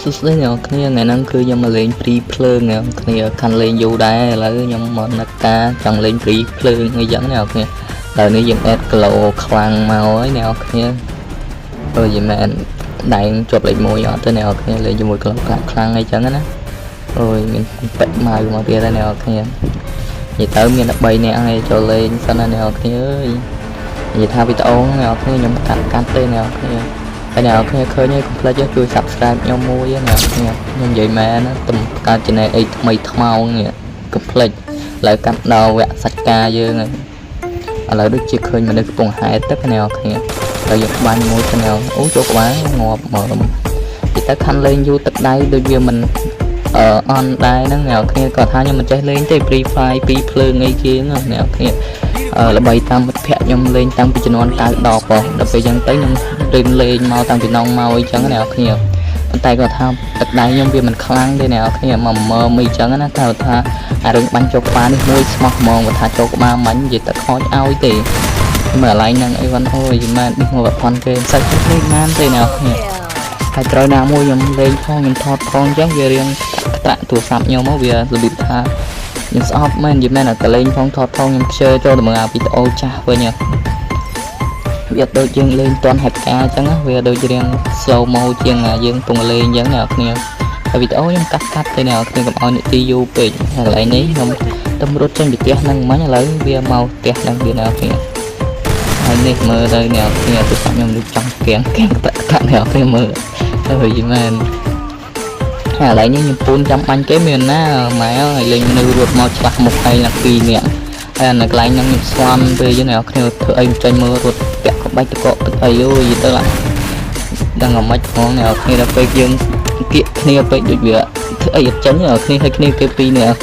សួស្តីអ្នកនរគ្នាថ្ងៃហ្នឹងគឺខ្ញុំមកលេងព្រីភ្លើងអ្នកនរគ្នាខាន់លេងយូរដែរឥឡូវខ្ញុំមកនឹកការចង់លេងព្រីភ្លើងអីចឹងអ្នកនរគ្នាឥឡូវនេះយើងអេតគីឡូខ្លាំងមកហើយអ្នកនរគ្នាអើយមែនដែងជាប់លេខ1អត់ទេអ្នកនរគ្នាលេងជាមួយគីឡូខ្លាំងខ្លាំងអីចឹងណាអូយមានប៉ិម៉ៅមកទៀតហើយអ្នកនរគ្នានិយាយទៅមានតែ3នាក់ហើយចូលលេងសិនណាអ្នកនរគ្នាអើយនិយាយថាវីដេអូអ្នកនរគ្នាខ្ញុំកាត់កាត់ទេអ្នកនរគ្នា ហើយអ្នកនរគ្នាឃើញហើយកុំភ្លេចជួយ Subscribe ខ្ញុំមួយណាអ្នកគ្នាខ្ញុំនិយាយមែនណាទំកើត channel អីថ្មីថ្មោងនេះកុំភ្លេចឥឡូវកាត់ដល់វគ្គសាច់ការយើងហើយឥឡូវដូចជាឃើញមនុស្សកំពុងហែទឹកអ្នកនរគ្នាហើយយើងបាញ់មួយ channel អូចូលក្បាលងាប់មកនិយាយទៅខាន់លេងយូរទឹកដៃដូចវាមិនអឺអន់ដែរហ្នឹងអ្នកនរគ្នាគាត់ថាខ្ញុំមិនចេះលេងទេ Free Fire ពីរភ្លើងអីជាងអ្នកនរគ្នា អឺល្បីតាមមិត្តភ័ក្ដិខ្ញុំលេងតាំងពីជំនាន់9 10ហ៎ដល់ពេលចឹងទៅខ្ញុំរៀនលេងមកតាំងពីនងមកអីចឹងអ្នកនរគ្នាប៉ុន្តែគាត់ថាទឹកដៃខ្ញុំវាមិនខ្លាំងទេអ្នកនរគ្នាមកមើមអីចឹងណាថាថាអារឿងបាញ់ចូលក្បាលនេះមួយស្មោះហ្មងគាត់ថាចូលក្បាលមាញ់និយាយតែខូចឲ្យទេមើលកន្លែងហ្នឹងអីវ៉ាន់អូយមែននេះមកផនគេមិនសូវចេះលេងបានទេអ្នកនរគ្នាហើយត្រូវណាមួយខ្ញុំលេងផងខ្ញុំថតផងចឹងវារៀងក្តាក់ទូរស័ព្ទខ្ញុំមកវារបៀបថា ខ្ញុំស្អប់មែននិយាយមែនតែលេងផងថតផងខ្ញុំខ្ជិលចូលទៅមើលអាវីដេអូចាស់វិញវាអត់ដូចយើងលេងតន់ហេតុការណ៍អញ្ចឹងណាវាដូចរៀង slow mo ជាងយើងពងលេងអញ្ចឹងអ្នកនរគ្នាហើយវីដេអូខ្ញុំកាត់កាត់ទៅអ្នកនរគ្នាកុំឲ្យនាទីយូរពេកហើយកន្លែងនេះខ្ញុំទំរត់ចេញពីផ្ទះហ្នឹងមិញឥឡូវវាមកផ្ទះហ្នឹងទៀតអ្នកនរគ្នាហើយនេះមើលទៅអ្នកនរគ្នាទូរស័ព្ទខ្ញុំដូចចង់កៀងកៀងតាក់តាក់អ្នកនរគ្នាមើលហើយមែន ហើយឥឡូវនេះខ្ញុំពូនចាំបាញ់គេមានណាម៉ែអើយលេងមនុស្សរត់មកឆ្លាស់មុខឯងណាពីរនាក់ហើយនៅកន្លែងហ្នឹងខ្ញុំស្វាន់ពេលយើងអ្នកគ្នាធ្វើអីមិនចាញ់មើលរត់ពាក់ក្បាច់តកកទឹកអីអូយទៅឡាដឹងអាម៉េចហ្មងអ្នកគ្នាដល់ពេលយើងគៀកគ្នាពេកដូចវាធ្វើអីអត់ចាញ់អ្នកគ្នាឲ្យគ្នាគេពីរនាក់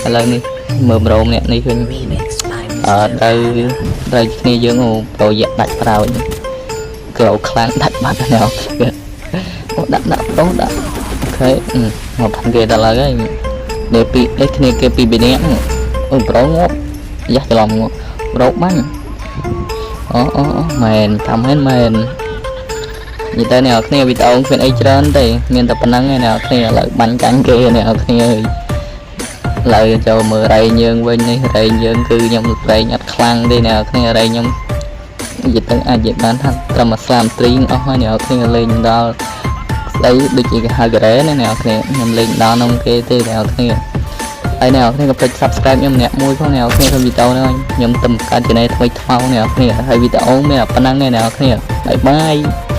ឥឡូវនេះមើលម្រោមអ្នកនេះវិញ Remix by អឺ Mr. ទៅត្រូវគ្នាយើងអូប្រយៈដាច់ប្រោចក្លោខ្លាំងដាច់បាត់អ្នកគ្នាអូដាក់ដាក់ប្រូដាក់ OK មកផាន់គេដល់ហើយនេះពីនេះគ្នាគេពីរនាក់អូប្រូងាប់យ៉ាស់ច្រឡំងាប់ប្រូបាញ់អូអូអូមែនតាមមែនមែននិយាយទៅអ្នកគ្នាវីដេអូគ្មានអីច្រើនទេមានតែប៉ុណ្្នឹងឯងអ្នកគ្នាឥឡូវបាញ់ចាញ់គេអ្នកគ្នាអើយឥឡូវចូលមើលរែងយើងវិញនេះរែងយើងគឺខ្ញុំរែងអត់ខ្លាំងទេអ្នកគ្នារែងខ្ញុំនិយាយទៅអាចនិយាយបានថាត្រឹមមួយស្លាមទ្រីងអស់ហើយអ្នកគ្នាលេងដល់ ស្ដីដូចជាគេហៅការ៉េណាអ្នកគ្នាខ្ញុំលេងដល់ក្នុងគេទេអ្នកគ្នាហើយអ្នកគ្នាក៏ភ្លេច Subscribe ខ្ញុំម្នាក់មួយផងអ្នកគ្នាក្នុងវីដេអូនេះខ្ញុំទំកើត channel ថ្មីថ្មោងអ្នកគ្នាហើយវីដេអូមានតែប៉ុណ្្នឹងឯងអ្នកគ្នាbye bye.